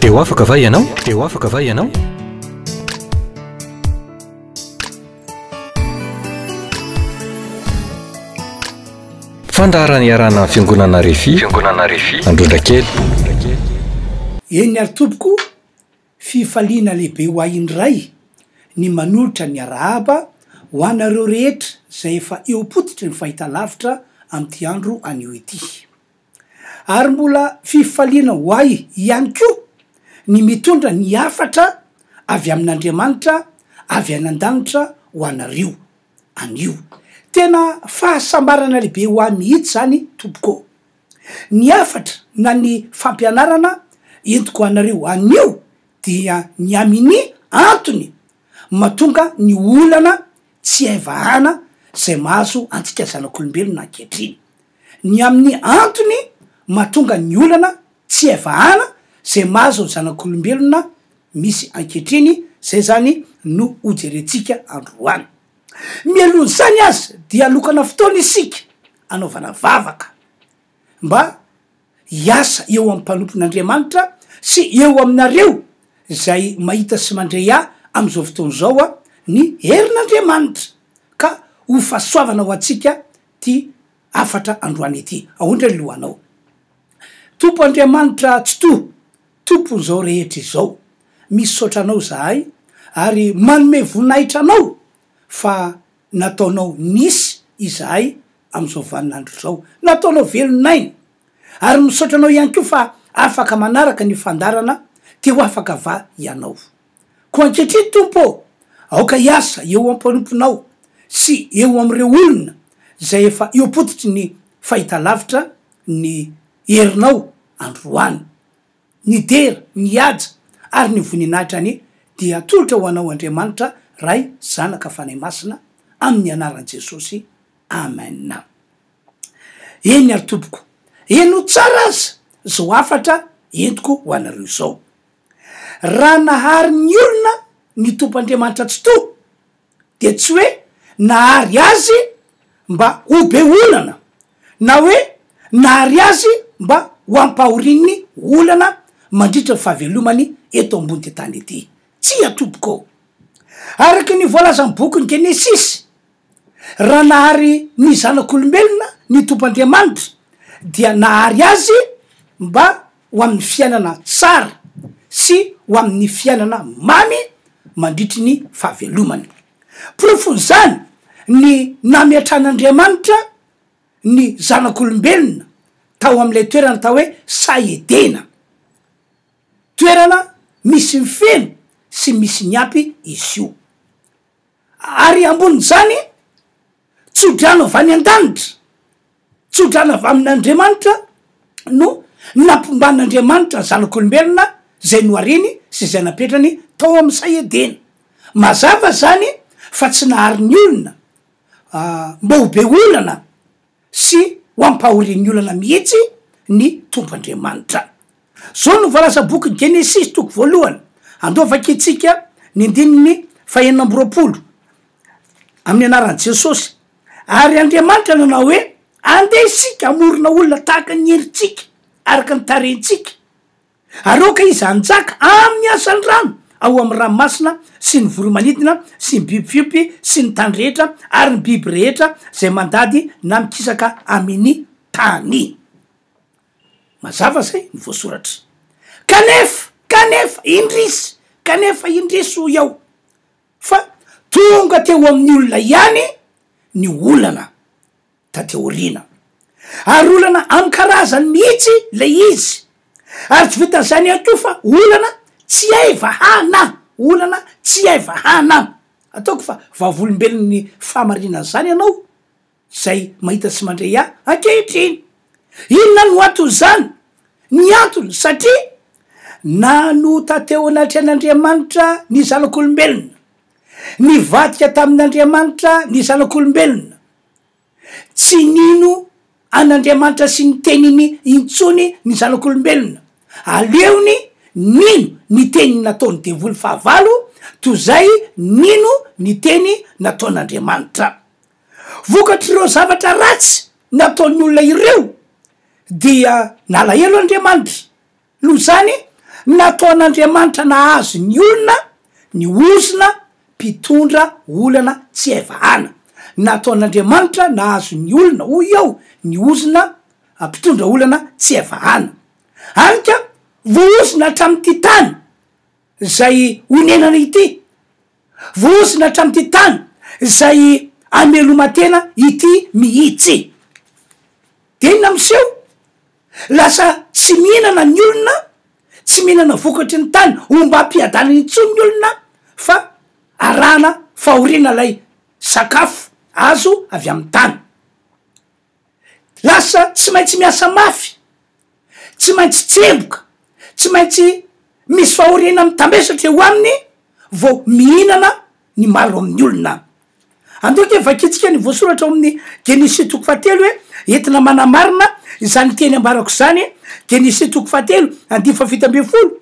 Te ho afaka va ianao? Te ho afaka va ianao? Fandaharana iarahana amin'ny Fiangonana Refi, Fiangonana Refi, Androndrakely. Eny ary tompoko, fifaliana lehibe ho ahy indray ny manolotra ny arahaba ho anareo rehetra izay efa eo am-pototry ny fahitalavitra amin'ity andro anio ity. Ary mbola fifaliana ho ahy ihany koa ny mitondra ny hafatra avy amin'Andriamanitra avy any an-danitra ho anareo anio. Tena fahasambarana lehibe ho ahy mihitsy izany tompoko ô. Ny hafatra na ny fampianarana entiko ho anareo anio dia ny amin'ny antony mahatonga ny olana tsy hay vahana izay mahazo antsika zanak'olombelona ankehitriny. Ny amin'ny antony mahatonga ny olana tsy hay vahana izay mahazo ny zanak'olombelona misy ankehitriny, izay izany no hojerentsika androany. Mialohan'izany aza dia alokana fotoana isika anaovana vavaka mba hiasa eo amin'ny mpanompon'Andriamanitra sy eo aminareo izay mahita sy mandre ahy amin'izao fotoana izao ny herin'Andriamanitra ka ho fahasoavana ho antsika ity hafatra androany ity. Ahoana indray ny lohanao? Tompo Andriamanitra Tsitoha, Tompon'izao rehetra izao, misaotra Anao izahay ary manome voninahitra Anao fa nataonao nisy izahay amin'izao vaninandro izao. Nataonao velon'aina. Ary misaotra Anao ihany koa fa afaka manaraka ny fandaharana Te ho afaka va ianao? Koa ankehitriny, Tompo ô, aoka hiasa eo am-panomponao sy eo amin'ireo olona izay efa eo am-pototry ny fahitalavitra ny herinao androany. Ny dera, ny haja ary ny voninahitra anie dia atolotra ho Anao Andriamanitra Ray, Zanaka, Fanahy Masina, amin'ny anaran'i Jesosy. Amen. Eny ary tompoko, henoy tsara aza izao hafatra entiko ho anareo izao. Raha nahary ny olona ny Tompo Andriamanitra Tsitoha, dia tsy hoe nahary azy mba ho be olana, na hoe nahary azy mba ho ampahorian'ny olana mandritra ny fahavelomany eto ambony tany ety. Tsia tompoko ô! Araka ny voalazan'ny bokin'ny Genesisy, raha nahary ny zanak'olombelona ny Tompo Andriamanitra, dia nahary azy mba ho amin'ny fiainana tsara sy ho amin'ny fiainana mamy mandritry ny fahavelomany. Porofon'izany ny nametran'Andriamanitra ny zanak'olombelona tao amin'ilay toerana atao hoe saha Edena. Toerana misy ny feno sy misy ny ampy izy io. Ary ambonin'izany, tsodrano avy any an-danitra, tsodrano avy amin'Andriamanitra no nampomban'Andriamanitra ny zanak'olombelona izay nohariny sy izay napetrany tao amin'ny saha Edena. Mazava izany fa tsy nahary ny olona mba ho be olana sy ho ampahorian'ny olana mihitsy ny Tompo Andriamanitra. Zao no voalaza boky Genesisy toko voalohany, andao vakintsika ny andininy fahenina amby 20, amin'ny anaran'i Jesosy, Ary Andriamanitra nanao hoe, Andeha isika hamorona olona tahaka ny endritsika, araka ny tarehintsika. Ary aoka izy hanjaka amin'ny asan'ny rano ao amin'ny ranomasina sy ny voro-manidina sy ny biby fiompy sy ny tany rehetra ary ny biby rehetra izay mandady na mikisaka amin'ny tany. Mazava izay ny voasoratra. Kanefa, kanefa, indrisy, kanefa indrisy hoy aho, fa tonga teo amin'ny olona ihany ny olana. taty aoriana. Ary olana amin-karazany mihitsy ilay izy. Ary tsy vitan'izany ihany koa fa olana tsy hay vahana, olana tsy hay vahana. Ataoko fa vavolombelon'ny fahamarinan'izany ianao, izay mahita sy mandre ahy ankehitriny. Inona no anton'izany? Ny antony, satria nanota teo anatrehan'Andriamanitra ny zanak'olombelona. Nivadika tamin'Andriamanitra ny zanak'olombelona. Tsy nino an'Andriamanitra sy ny teniny intsony ny zanak'olombelona. Aleony nino ny teny nataon'ny devoly fahavalo toy izay nino ny teny nataon'Andriamanitra. Vokatr'ireo zavatra ratsy nataon'ny olona ireo dia nalahelo Andriamanitra. Noho izany, Nataon'Andriamanitra nahazo ny olona ny ozona mpitondra olana tsy hay vahana. Nataon'Andriamanitra nahazo ny olona, hoy aho, ny ozona mpitondra olana tsy hay vahana. Any ka voaozona hatramin'ity tany izay onenana ity, voaozona hatramin'ity tany izay ameloman-tena ity mihitsy. Dia inona miseho? Lasa tsy mihinana ny olona, tsy mihinana vokatry ny tany ombam-piadanana intsony ny olona fa arahana fahoriana ilay sakafo azo avy amin'ny tany. Lasa tsy maintsy miasa mafy, tsy maintsy tsemboka, tsy maintsy misy fahoriana mitambesatra eo aminy vao mihinana ny maro amin'ny olona. Andao ange vakintsika ny voasoratra ao amin'ny Genesisy toko fahatelo hoe, entina manamarina izany teny ambarako izany, Genesisy toko fahatelo, andininy fahafito ambin'ny folo.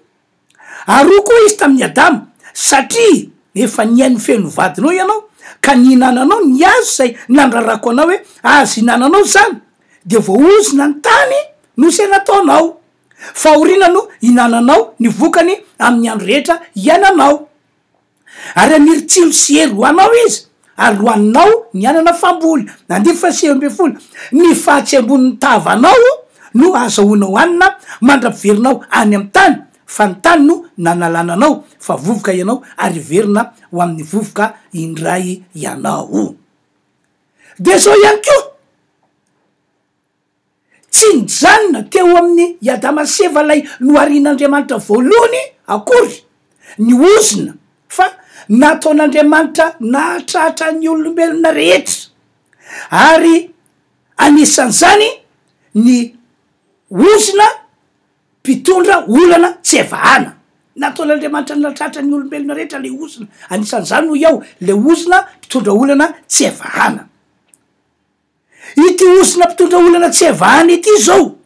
Ary hoy koa izy tamin'i Adama, Satria efa nihaino feno vadinao ianao, ka nihinananao ny hazo izay nandrarako anao hoe, Aza ihinananao izany, dia voaozona ny tany noho izay nataonao. Fahoriana no ihinananao ny vokany amin'ny andro rehetra iainanao. Ary haniry tsilo sy hery ho anao izy, ary hohaninao ny anana famboly. Andininy faha-19, Ny fahatsembonin'ny tavanao no hahazahoanao hanina mandra-piverinao any amin'ny tany, fa ny tany no nanalana anao, fa vovoka ianao, ary hiverina ho amin'ny vovoka indray ianao. Dia izao ihany koa. Tsy nijanona teo amin'i i Adama sy Eva ilay noharian'Andriamanitra voalohany akory ny ozona fa nataon'Andriamanitra nahatratra ny olombelona rehetra, ary anisan'izany ny ozona mpitondra olana tsy hay vahana. Nataon'Andriamanitra nahatratra ny olombelona rehetra ilay ozona, anisan'izany hoy aho ilay ozona mpitondra olana tsy hay vahana. Ity ozona mpitondra olana tsy hay vahana ity izao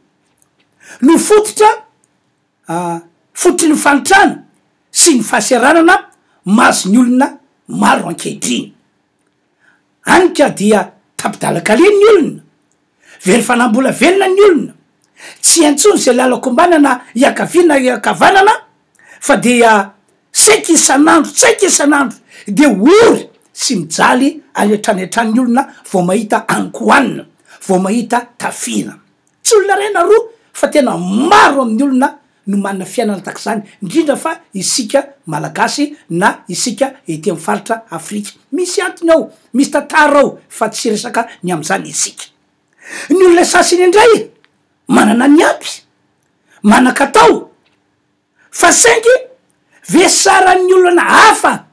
no fototra fototry ny fahantrana sy ny fahaseranana mahazo ny olona maro ankehitriny. Any ka dia tapi-dalan-kaleha ny olona, very fanambola velona ny olona, tsy hay intsony izay lalan-kombana na hiankavia na hiankavanana fa dia Saika isan'andro, tsaika isan'andro dia ory sy mijaly any hatrany hatrany ny olona vao mahita hanin-kohanina, vao mahita tafiana. Tsy olona iray na roa fa tena maro amin'ny olona no manana fiainana tahaka izany, indrindra fa isika Malagasy na isika ety amin'ny faritra Afrika. Misy antony ao, misy tantara ao fa tsy resaka ny amin'izany isika. Ny olona sasany indray manana ny ampy, manan-katao, Fa saingy vesaran'ny olana hafa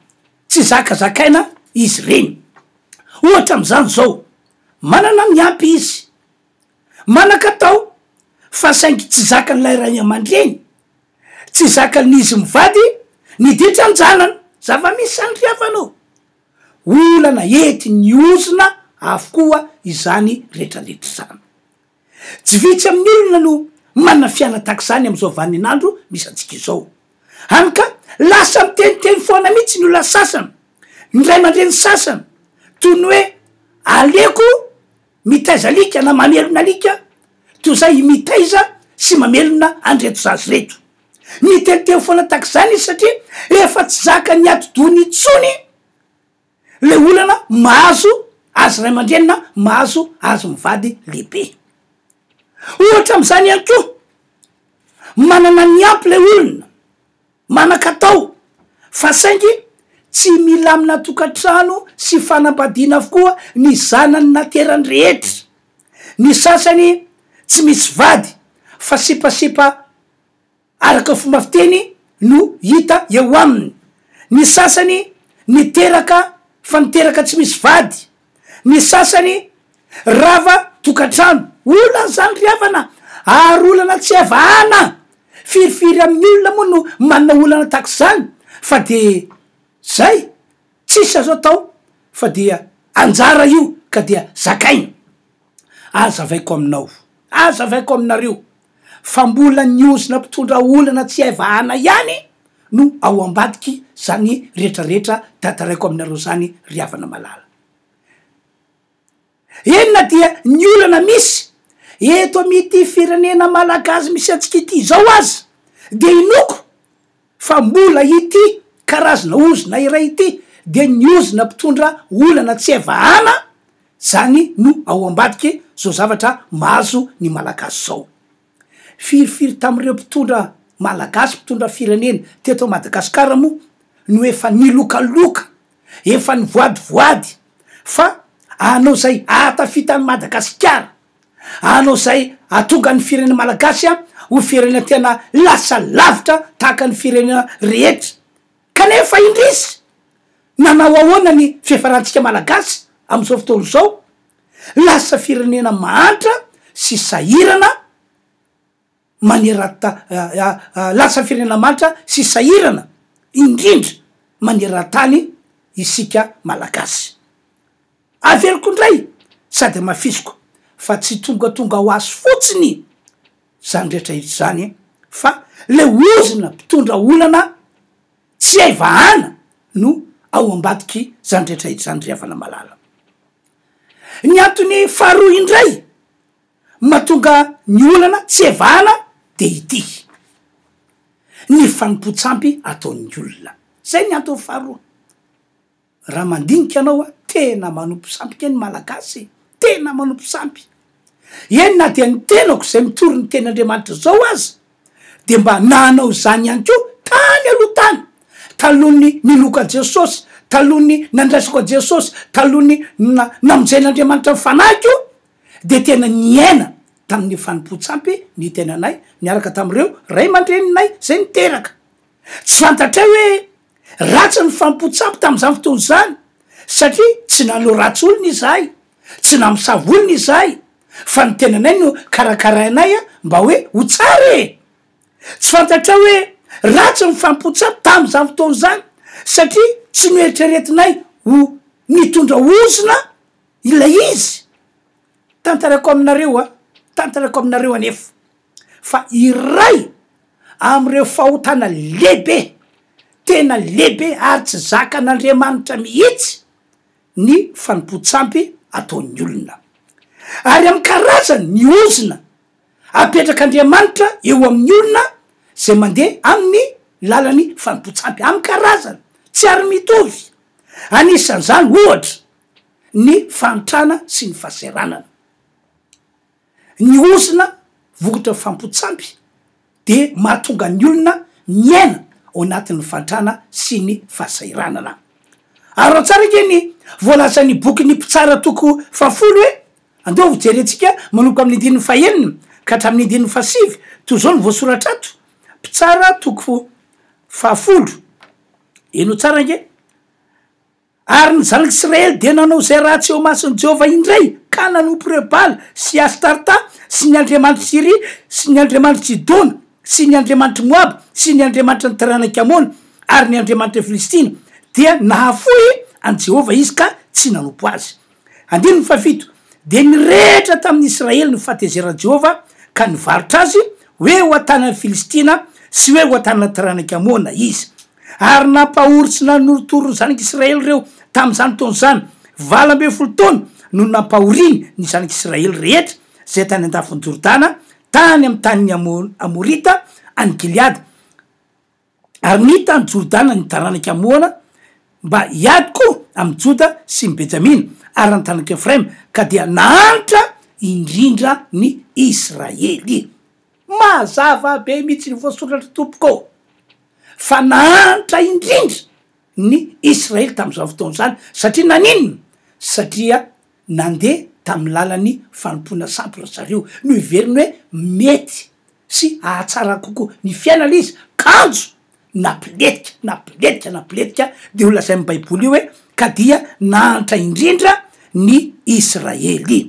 tsy zakazakaina izy ireny. Ohatra amin'izany izao, manana ny ampy izy, manan-katao, fa saingy tsy zakan'ilay ray aman-dreny, tsy zakan'izy mivady ny ditran-janany. Zava-misy izany ry havana ô! Olana entin'ny ozona avokoa izany rehetrarehetra izany. Tsy vitsy amin'ny olona no manana fiainana tahaka izany amin'izao vaninandro misy antsika izao. Hany ka lasa miteniteny foana mihitsy ny olona sasany, ny ray aman-dreny sasany, toy ny hoe aleoko mitaiza alika na mamelona alika toy izay mitaiza sy mamelona an'ireto zaza ireto. Miteniteny foana tahaka izany izy satria efa tsy zakan'ny atidohany intsony Le olana mahazo azy ray aman-dreny na mahazo azy mivady lehibe. Ohatra am'zany ihany koa, manana ny ampy le olona, manan-katao, fa saingy tsy milamina tokantrano sy fanambadiana avokoa ny zanany naterany rehetra. Ny sasany tsy misy vady fa sipasipa araka ny fomba fiteny no hita eo aminy. Ny sasany niteraka fa niteraka tsy misy vady, ny sasany rava tokantrano. Olana izany ry havana, ary olana tsy hay vahana. Firifiry amin'ny olona moa no manana olana tahaka izany fa dia zay, tsisy azo atao fa dia anjara io ka dia zakaina. Azavaiko aminao, azavaiko aminareo fa mbola ny ozona mpitondra olana tsy hay vahana ihany no ao ambadiky zany retraretra tantaraiko aminareo zany ry havana malala. Eny na dia ny olana misy eto amin'ity firenena malagasy misy antsika ity izao aza dia inoako. Fa mbola ity karazana ozona iray ity dia ny ozona mpitondra olana tsy hay vahana, zany no ao ambadiky zao zavatra mahazo ny Malagasy zao. Firifiry tamin'ireo mpitondra Malagasy, mpitondra firenena teto Madagasikara moa no efa nilokaloka, efa nivoadivoady fa hanao zay hahatafita an'i Madagasikara, Hanao izay hahatonga ny firenena malagasy ho firenena tena lasa lavitra tahaka ny firenena rehetra. Kanefa indrisy! Nanao ahoana ny fiafarantsika malagasy amin'izao fotoana izao? Lasa firenena mahantra sy sahirana maneranta- lasa firenena mahantra sy sahirana indrindra maneran-tany isika malagasy. Averiko indray sady hamafisiko fa tsy tongatonga ho azy fotsiny zany rehetra izany fa le ozona mpitondra olana tsy hay vahana no ao ambadiky zany rehetra izany ry havana malala. Ny antony faharoa indray mahatonga ny olana tsy hay vahana de ity, ny fanompoan-tsampy ataon'ny olona. Zay ny antony faharoa. Raha mandinika anao aho, tena manompo sampy kay ny Malagasy e! Tena manompo sampy! Eny na dia ny tenako izay mitory ny teny Andriamanitra izao aza dia mba nanao izany ihany koa tany aloha tany, talohan'ny ninoako an'i Jesosy, talohan'ny nandraisako an'i Jesosy, talohan'ny namonjen'Andriamanitra ny fanahiko dia tena niaina tamin'ny fanompoan-tsampy ny tenanay niaraka tamin'ireo ray aman-dreninay izay niteraka. Tsy fantatray hoe ratsy ny fanompoan-tsampy tamin'izany fotoana izany, satria tsy nanao ratsy olona izahay, tsy namosavy olona izahay, fa ny tenanay no karakarainay mba hoe ho tsara e! Tsy fantatray hoe ratsy ny fanompoan-tsampy tamin'izany fotoana izany, satria tsy noeritreretinay ho nitondra ozona ilay izy. Tantaraiko aminareo a, tantaraiko aminareo anefa. fa iray amin'ireo fahotana lehibe, tena lehibe ary tsy zakan'Andriamanitra mihitsy ny fanompoan-tsampy ataon'ny olona. Ary amin'ny karazany ny ozona apetrak'Andriamanitra eo amin'ny olona izay mandeha amin'ny lalan'ny fanompoan-tsampy, amin'ny karazany tsy ary mitovy. Anisan'izany ohatra ny fahantrana sy ny fahaseranana. Ny ozona vokatra fampotsampy dia mahatonga ny olona miaina ao anatin'ny fahantrana sy ny fahasahiranana. Araho tsara ange ny voalazan'ny bokin'ny Mpitsara toko fahafolo e! Andao hojerentsika manomboka amin'ny andininy fahenina ka hatramin'ny andininy fahasivy, toy izao no voasoratra ato, Mpitsara toko fahafolo, henoy tsara ange. Ary ny zanak'Israely dia nanao izay ratsy eo imason'i Jehovah indray, ka nanompo ireo Bala sy Astarta sy ny andriamanitr'i Syria sy ny andriamanitr'i Sidona sy ny andriamanitr'i Moaba sy ny andriamanitry ny taranak'i Amona ary ny andriamanitry ny Filistina, dia nahafoy an'i Jehovah izy ka tsy nanompo azy. Andininy fahafito, Dia nirehitra tamin'ny Israely ny fahatezeran'i Jehovah ka nivarotra azy ho eo an-tanan'ny Filistina sy ho eo an-tanan'ny taranak'i Amona izy. Ary nampahory sy nanorotoro ny zanak'Israely ireo tamin'izany taona izany. 18 taona no nampahoriany ny zanak'Israely rehetra izay tany an-dafin'i Jordana, tany amin'ny tanin'ny Amorita any Gileada. Ary nita an'i Jordana ny taranak'i Amona mba hiady koa amin'i Joda sy ny Benjamina ary ny taranak'i Efraima, ka dia nahantra indrindra ny Israely. Mazava be mihitsy ny voasoratra tompoko ô, fa nahantra indrindra ny Israely tamin'izany fotoana izany, satria naninona? Satria nandeha tamin'ny lalan'ny fanompoana sampy ry zareo, noheveriny hoe mety sy hahatsara kokoa ny fiainana izy, kanjo nampilentika, nampilentika, nampilentika, dia io lazain'ny baiboly io hoe ka dia nahantra indrindra ny Israely.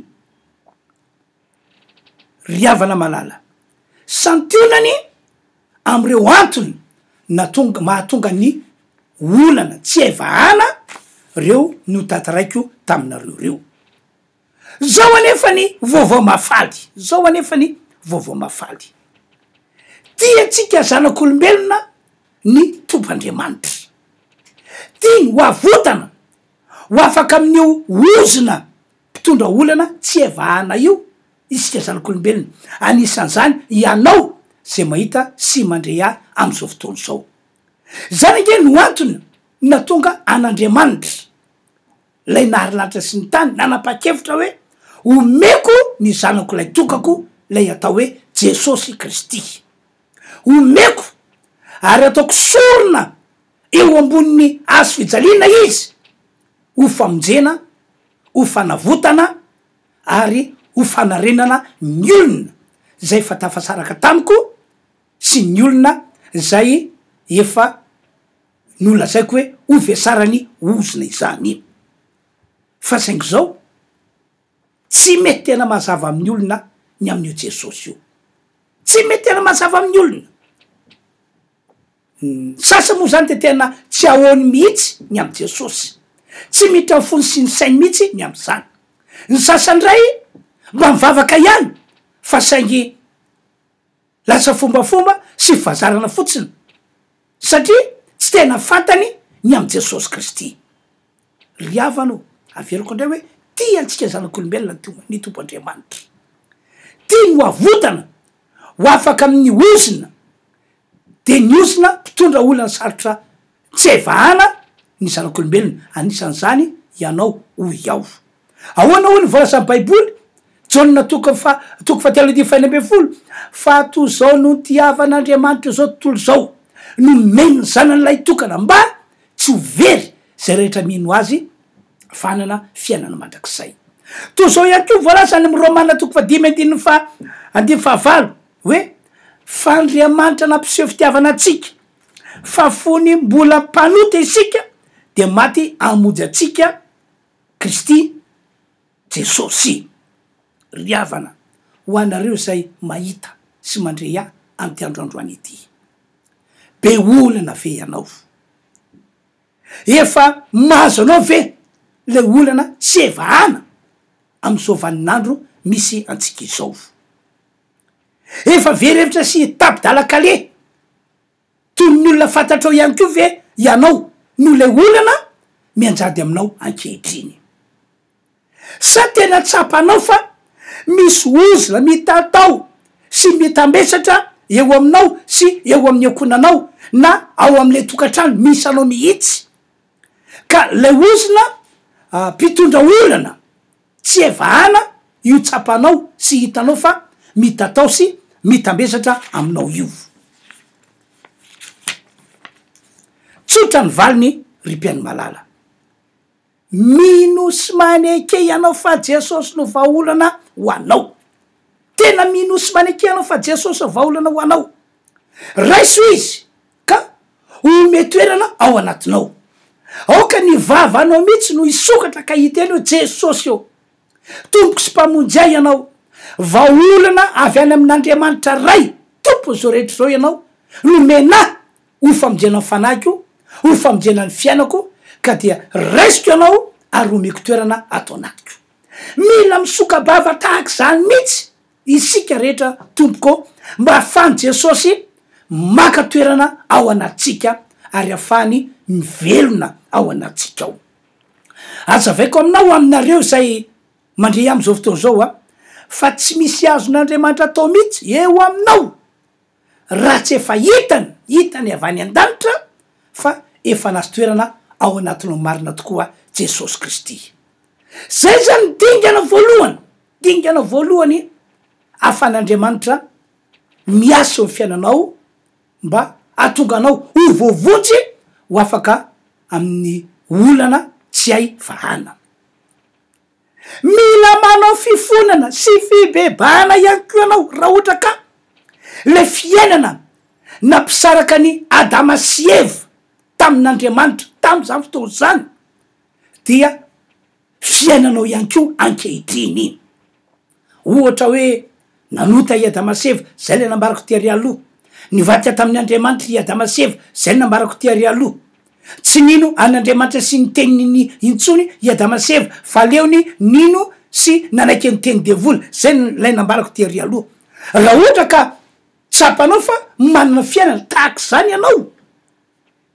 Ry havana malala, santionany amin'ireo antony natonga, mahatonga ny olana tsy hay vahana reo notantaraiko taminareo reo. Zao anefa ny vaovao mahafaly, zao anefa ny vaovao mahafaly. Tia antsika zanak'olombelona ny Tompo Andriamanitra. Tiany ho avotana, ho afaka amin'io ozona mpitondra olana tsy hay vahana io isika zanak'olombelona, anisan'izany ianao izay mahita sy mandre ahy amin'izao fotoana izao. Izany ange no antony nahatonga an'Andriamanitra, ilay nahary lanitra sy ny tany, nanapa-kevitra hoe, Omeko ny Zanako ilay tokako, ilay atao hoe Jesosy Kristy. Omeko ary ataoko sorona eo ambonin'ny hazo fijaliana Izy, ho famonjena, ho fanavotana ary ho fanarenana ny olona izay efa tafasaraka tamiko sy ny olona izay efa nolazaiko hoe hovesarany ozona izany. Fa saingy izao, tsy mety tena mazava amin'ny olona ny amin'io Jesosy io. Tsy mety tena mazava amin'ny olona. Ny sasany moa izany dia tena tsy ahoany mihitsy ny amin'i Jesosy. Tsy miditra ny fony sy ny sainy mihitsy ny amin'izany. Ny sasany indray mba mivavaka ihany fa saingy lasa fombafomba sy fahazarana fotsiny satria tsy tena fantany ny amin'i Jesosy Kristy. Ry havana ô, averiko indray hoe tia antsika zanak'olombelona ny Tompo Andriamanitra. Tiany ho avotana ho afaka amin'ny ozona Dia ny ozona mpitondra olana sarotra tsy hay vahana ny zanak'olombelona, anisan'izany ianao hoy aho. Ahoana hoy ny voalazan'ny baiboly? Jaona toko faha toko fahatelo andininy fahenina ambinifolo, Fa toy izao no nitiavan'Andriamanitra izao tontolo izao, nomeny ny Zanany lahitokana mba tsy ho very izay rehetra mino Azy fa hanana fiainana mandrakizay. Toy izao ihany koa voalaza any amin'ny Romana toko fahadimy andininy faha andininy fahavalo hoe, Fa Andriamanitra nampiseho fitiavana antsika, fa fony mbola mpanota isika, dia maty hamonjy antsika Kristy Jesosy. Ry havana, ho anareo izay mahita sy mandre ahy amin'ity andro androany ity, be olana ve ianao? Efa mahazo anao ve ilay olana tsy evahana amin'izao vaninandro misy antsika izao? Efa very hevitra sy tapi-dalan-kaleha toy ny olona fantatrao ihany koa ve ianao noho ilay olana mianjady aminao ankehitriny? Sa tena tsapanao fa misy ozona mitatao sy mitambesatra eo aminao sy eo amin'ny ankohonanao na ao amin'ilay tokantrano misy anao mihitsy? Ka ilay ozona mpitondra olana tsy hay vahana io tsapanao sy hitanao fa mitatao sy mitambesatra aminao io. Tsotra ny valiny ry mpihaino malala. Mino sy maneke ianao fa Jesosy no vahaolana ho anao. Tena mino sy maneke ianao fa Jesosy no vahaolana ho anao. Raiso Izy ka ome toerana ao anatinao. Aoka ny vavanao mihitsy no hisokatra ka hiteny hoe Jesosy ô, Tompoko sy Mpamonjy ahy Ianao. Vahaolana avy any amin'Andriamanitra Ray, Tompon'izao rehetra izao Ianao, nomena ahy ho famonjena ny fanahiko, ho famonjena ny fiainako, ka dia raisiko ianao ary omeko toerana ato anatiko. Mila misoka-bava tahaka izany mihitsy isika rehetra tompoko mba ahafahan'i Jesosy maka toerana ao anatintsika ary ahafahany mivelona ao anatintsika ao. Azavaiko aminao aminareo izay mandre amin'izao fotoana izao a, fa tsy misy azon'Andriamanitra atao mihitsy eo aminao raha tsy efa hitany, hitany avy any an-danitra fa efa nahazo toerana ao anatinao marina tokoa Jesosy Kristy. Zay zany dingana voalohany, dingana voalohany ahafahan'Andriamanitra miasa eo amin'ny fiainanao mba hahatonga anao ho voavonjy ho afaka amin'ny olana tsy hay vahana. Mila manao fifonana sy fibebahana ihany koa ianao raha ohatra ka ilay fiainana nampisaraka an'i Adama sy Eva tamin'Andriamanitra tamin'izany fotoana izany dia fiainanao ihany koa ankehitriny. Ohatra hoe nanota i Adama sy Eva, zay ilay nambarako tery aloha. Nivadika tamin' Andriamanitra i Adama sy Eva, zay no nambarako tery aloha. Tsy nino an' Andriamanitra sy ny teniny intsony i Adama sy Eva, fa aleony nino sy nanaiky ny teny devoly, zay no ilay nambarako tery aloha. Raha ohatra ka tsapanao fa manana fiainana tahaka izany ianao,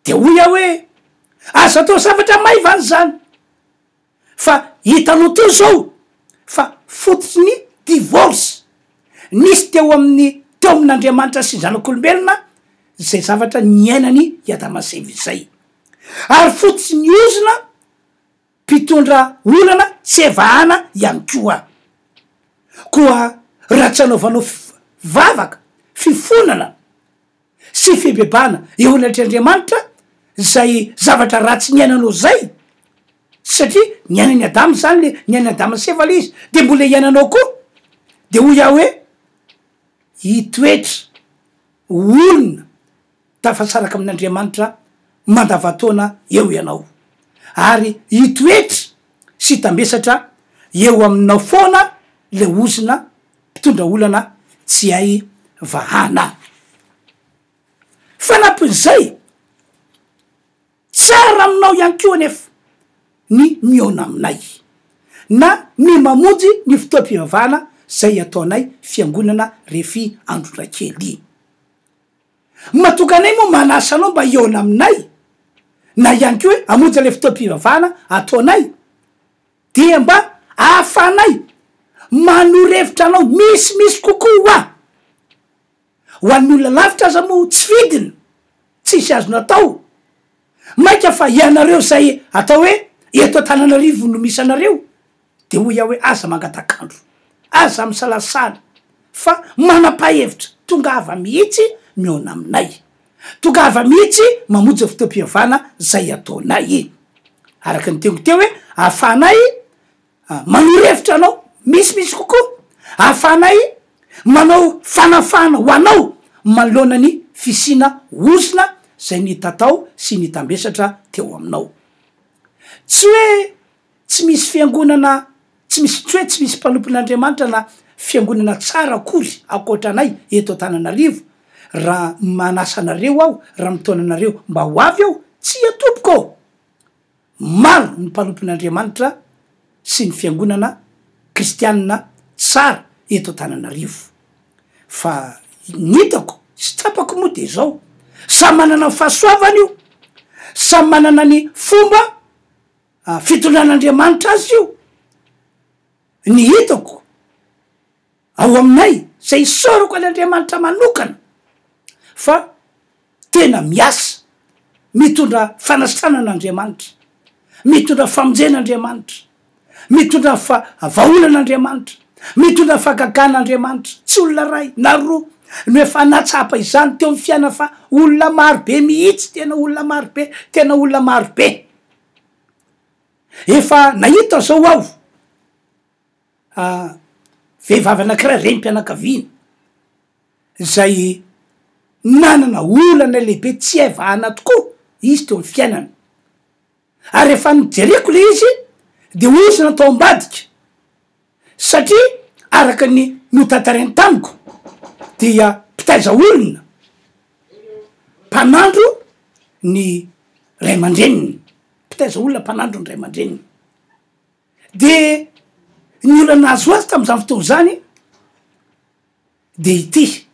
dia hoy aho hoe, aza atao zavatra maivana izany. Fa hitanao teo zao fa fototry ny divorce nisy teo amin'ny teo amin'Andriamanitra sy ny zanak'olombelona. izay zavatra niainany i Adama sy Eva izay. Ary fototry ny ozona mpitondra olana tsy hay vahana ihany koa. Koa raha tsy anaovanao vavaka, fifonana sy fibebahana eo anatrehan'Andriamanitra izay zavatra ratsy niainanao izay, satria niainan'i Adama izany le, niainan'i Adama sy Eva le izy, de mbola iainanao koa, de hoy aho hoe, hitoetra ho olona tafasaraka amin'Andriamanitra mandavantaona eo ianao, ary hitoetra sy hitambesatra eo aminao foana le ozona mpitondra olana tsy hay vahana. Fanampin'izay, tsara aminao ihany koa anefa ny mihaona aminay, na ny mamonjy ny fotoam-pivavahana izay ataonay Fiangonana Refi Androndrakely. Matoka anay moa manasa anao mba hihaona aminay, na ihany koa hoe hamonjy ilay fotoam-pivavahana ataonay. Dia mba ahafahanay manoro hevitra anao misimisy kokoa hoa. Ho an'ny olona lavitra aza moa tsy fidiny, tsisy azony atao. Mainka fa ianareo izay atao hoe eto Antananarivo no misy anareo, dia hoy aho hoe aza mangatak'andro, aza misalasala fa manam-pahevitra, tongava mihitsy mihaona aminay. Tongava mihitsy mamonjy ny fotoam-pihavana izay ataonay. Araka ny teniko teo hoe ahafahanay manoro hevitra anao misimisy kokoa, ahafahanay manao fanafahana ho anao manoloana ny fisiana ozona izay nitatao sy nitambesatra teo aminao. Tsy hoe Tsy misy fiangonana, tsy misy, tsy hoe tsy misy mpanompon'Andriamanitra na fiangonana tsara akory ankoatra anay eto Antananarivo, raha manasa anareo aho, raha mitaona anareo mba ho avy aho, tsia tompoko ô! Maro ny mpanompon'Andriamanitra sy ny fiangonana kristianina tsara eto Antananarivo. Fa ny hitako sy tsapako moa de izao, samy manana ny fahasoavany io, samy manana ny fomba fitondran'Andriamanitra azy io, ny hitako ao aminay, zay isaorako an'Andriamanitra manokana fa tena miasa, mitondra fanasitranana Andriamanitra, mitondra famonjena Andriamanitra, mitondra fa vahaolana Andriamanitra, mitondra fahagagana Andriamanitra, tsy olona ray na roa no efa nahatsapa izany teo amin'ny fiainana fa olona maro be mihitsy, tena olona maro be, tena olona maro be. Efa nahita zao aho vehivavy anakiray renim-pianakaviana izay nanana olana lehibe tsy hay vahana tokoa izy teo amy fiainany, ary rehefa nojereko le izy de ozona tao ambadika satria araka ny notantarainy tamiko dia mpitaiza olona, mpanandro ny ray aman-dreniny, mpitaiza olona mpanandro ny ray aman-dreniny, de ny olana nahazo azy tam'izany fotoana zany de ity,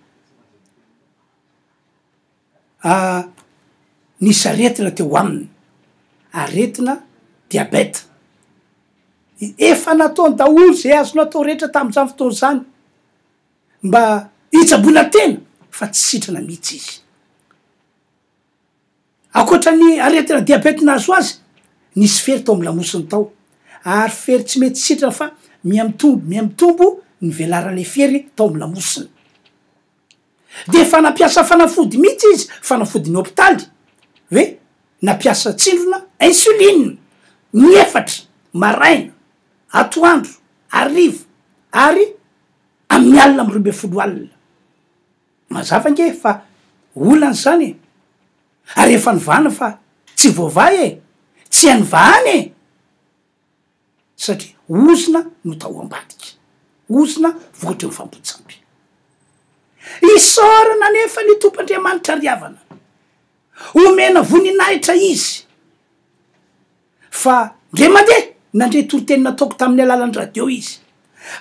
nisy aretina teo aminy, aretina diabeta, efa nataony daholo zay azo natao rehetra tam'izany fotoana zany mba hitsaboana tena fa tsy sitrana mihitsy izy. Ankoatra ny aretina diabeta nahazo azy, nisy fery tao amin'ny lamosiny tao, ary fery tsy mety sitrana fa miha-mitombo miha-mitombo ny velaran'ilay fery tao amin'ny lamosiny. Dia efa nampiasa fanafody mihitsy izy, fanafodin'ny hopitaly, hoe nampiasa tsindrona insuline, inefatra, maraina, atoandro, hariva, ary amin'ny alina amin'ny 12 alina. Mazava ange fa olana izany e! Ary efa novahana fa tsy voavaha e! Tsy hainy vahana e! Satria ozona no tao ambadika. Ozona vokatry ny fampotsampy. Isaorana anefa ny Tompo Andriamanitra ry havana. Omena voninahitra Izy. Fa ndre mandeha nandre toriteny nataoko tamin'ny alalan'ny radio izy,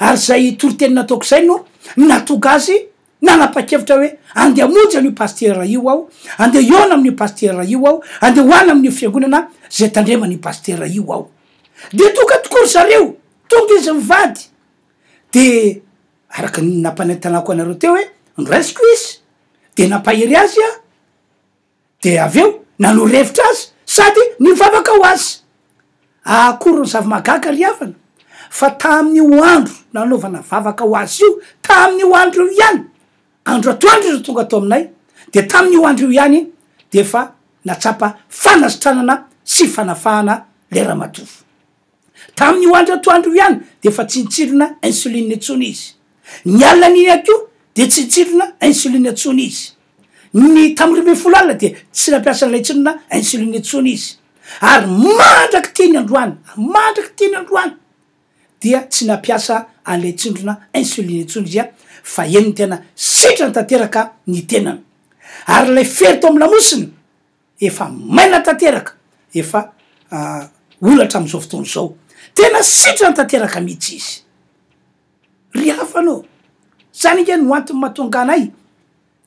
ary izay toriteny nataoko izay no nahatonga azy nanapa-kevitra hoe andeha hamonjy an'io pasitera io aho, andeha hihaona amin'io pasitera io aho, andeha ho any amin'io fiangonana izay tandreman'io pasitera io aho. Dia tonga tokoa ry zareo, tonga izy mivady, dia araka ny nampanentanako anareo teo hoe noraisiko izy, dia nampahery azy aho. Dia avy eo nanoro hevitra azy sady nivavaka ho azy. Akory ny zava-mahagaga ry havana fa tamin'io andro nanaovana vavaka ho azy io, tamin'io andro io ihany, andro atoandro izy tonga tao aminay, dia tamin'io andro io ihany dia efa natsapa fanasitranana sy fanafahana ilay ramatoa. Tamin'io andro atoandro io ihany dia efa tsy nitsirona insuline intsony izy. Ny alina an'iny ihany koa dia tsy nitsirona insuline intsony izy. Ny tamin'ny 12 alina dia tsy nampiasa an'ilay tsirona insuline intsony izy. Ary mandrak'ity ny androany, mandrak'ity ny androany dia tsy nampiasa an'ilay tsindrona insuline intsony izy fa eny ny tena sitrany tanteraka ny tenany. Ary ilay fery tao amin'ny lamosiny efa maina tanteraka, efa holatra amin'izao fotoana izao. Tena sitrany tanteraka mihitsy izy. Ry havana ô, zany ange no antony mahatonga anay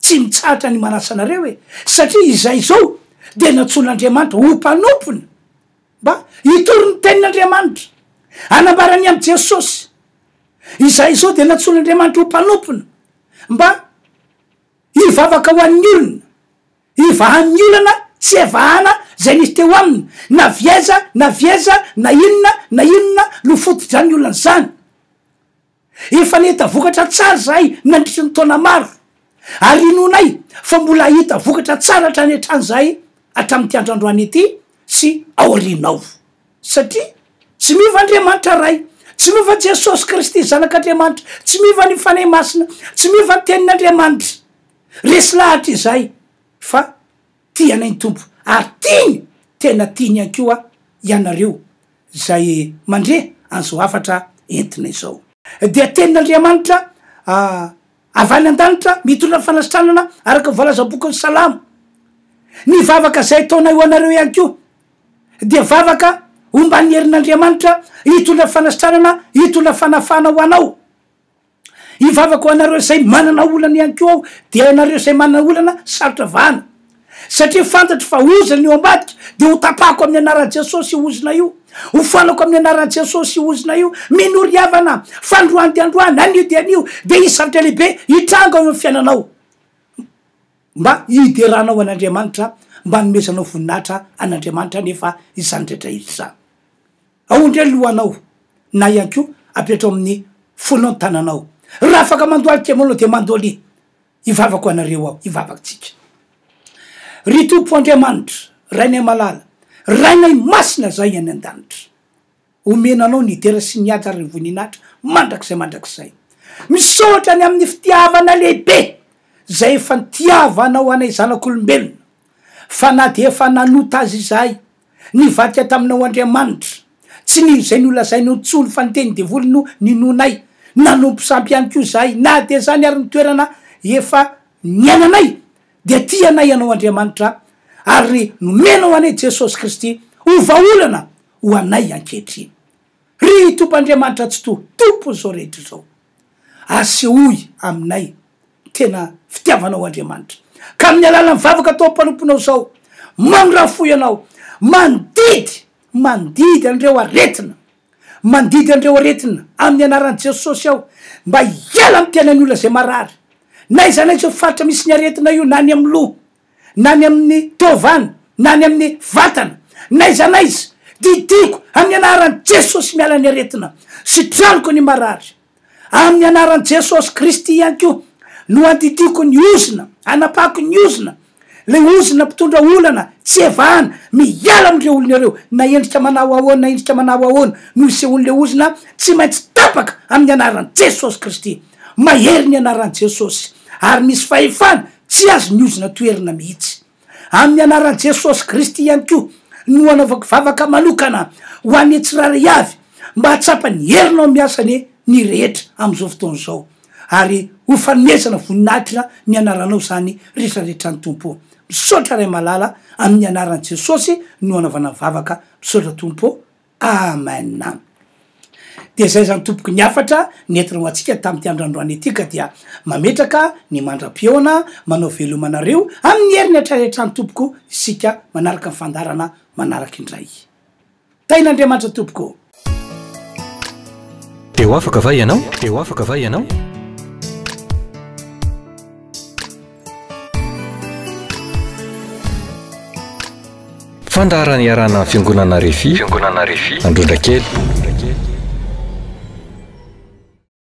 tsy mitsahatra ny manasa anareo e, satria izay izao dia nantsoin'Andriamanitra ho mpanompony mba hitory ny tenin'Andriamanitra, hanambara ny amin'i Jesosy. Izay izao dia nantsoin'Andriamanitra ho mpanompony mba hivavaka ho an'ny olona, Hivahan'ny olana tsy evahana izay nisy teo aminy, na avy aiza na avy aiza, na inona na inona no fototr'izany olana izany. Efa nahita vokatra tsara izahay nandritry ny taona maro, ary inoanay fa mbola hahita vokatra tsara hatrany hatrany izahay hatramin'ity andro androany ity sy aoriana ao. Satria tsy miova Andriamanitra Ray, tsy miova Jesosy Kristy Zanak'Andriamanitra, tsy miova ny Fanahy Masina, tsy miova ny Tenin'Andriamanitra. Resy lahatra izahay fa tia anay ny Tompo ary tiany, tena tiany ihany koa ianareo izay mandre an'izao hafatra entina izao. Dia tenin'Andriamanitra avy any an-danitra mitondra fanasitranana araka ny voalazan'ny bokin'ny Salamo. Ny vavaka izay ataonay ho anareo ihany koa dia vavaka omban'ny herin'Andriamanitra hitondra fanasitranana, hitondra fanafahana ho anao. Hivavaka ho anareo izay manana olana ihany koa aho, dia ianareo izay manana olana sarotra vahana. Satria fantatro fa ozona io ambadika, dia ho tapahako amin'ny anaran'i Jesosy io ozona io. Ho foanako amin'ny anaran'i Jesosy io ozona io. Minoa ry havana, fa androany dia androany, anio dia anio, dia hisy zavatra lehibe hitranga eo amin'ny fiainanao. Mba hideranao an'Andriamanitra, mba hanomezanao voninahitra an'Andriamanitra anefa izany rehetra izany. Ao indray ny lohanao, na ihany koa apetrao amin'ny fonao ny tananao. Raha afaka mandohalika ianao dia mandohalia. Hivavaka ho anareo aho, hivavaka tsika. Ry Tompo Andriamanitra, Rainay malala, Rainay masina izay any an-danitra. Omena Anao ny dera sy ny haja ary ny voninahitra mandrakizay mandrakizay. Misaotra ny amin'ny fitiavana lehibe izay efa nitiavanao anay zanak'olombelona, fa na dia efa nanota aza izahay, Nivadika taminao Andriamanitra. Tsy nino izay nolazainao intsony fa ny tenin'ny devoly no ninoanay. Nanompo sampy ihany koa izahay. Na dia izany ary ny toerana efa niainanay dia tia anay Ianao Andriamanitra ary nomenao anay Jesosy Kristy ho vahaolana ho anay ankehitriny. Ry Tompo Andriamanitra Tsitoha, Tompon'izao rehetra izao, asehoy aminay tena fitiavanao Andriamanitra ka amin'ny alalan'ny vavaka atao mpanomponao izao mandrafo fo ianao mandidy mandidy an'ireo aretina mandidy an'ireo aretina amin'ny anaran'i Jesosy aho mba hiala amin'ny tenan'ny olona izay marary na aiza na aiza io faritra misy ny aretina io na any amin'ny loha na any amin'ny taovana na any amin'ny vatana na aiza na aiza didiko amin'ny anaran'i Jesosy miala ny aretina sitraniko ny marary Amin'ny anaran'i Jesosy Kristy ihany koa no andidiako ny ozona, anapahako ny ozona, ilay ozona mpitondra olana tsy evahana, miala amin'ireo olona ireo, na endrika manao ahoana na endrika manao ahoana no isehoan'ilay ozona, tsy maintsy tapaka amin'ny anaran'i Jesosy Kristy. Mahery ny anaran'i Jesosy, ary misy fahefana tsy azon'ny ozona toherina mihitsy. Amin'ny anaran'i Jesosy Kristy ihany koa no anaovako vavaka manokana ho an'ny tsirairay avy mba hahatsapa ny herinao miasa anie ny rehetra amin'izao fotoana izao ary ho fanomezana voninahitra ny anaranao izany rehetrarehetra ny Tompo. Misaotra Ray malala amin'ny anaran'i Jesosy no anaovana vavaka misaotra Tompo. Amen. Dia izay izany tompoko ny hafatra nentina ho antsika tamin'ity andro androany ity ka dia mametraka ny mandra-pihaona manao veloma anareo amin'ny heriny hatrany hatrany tompoko isika manaraka ny fandaharana manaraka indray. Tahin'Andriamanitra tompoko. Dia ho afaka va ianao? Dia ho afaka va ianao? Fandaharana iarahana amin'ny Fiangonana Refi, Fiangonana Refi, Androndrakely.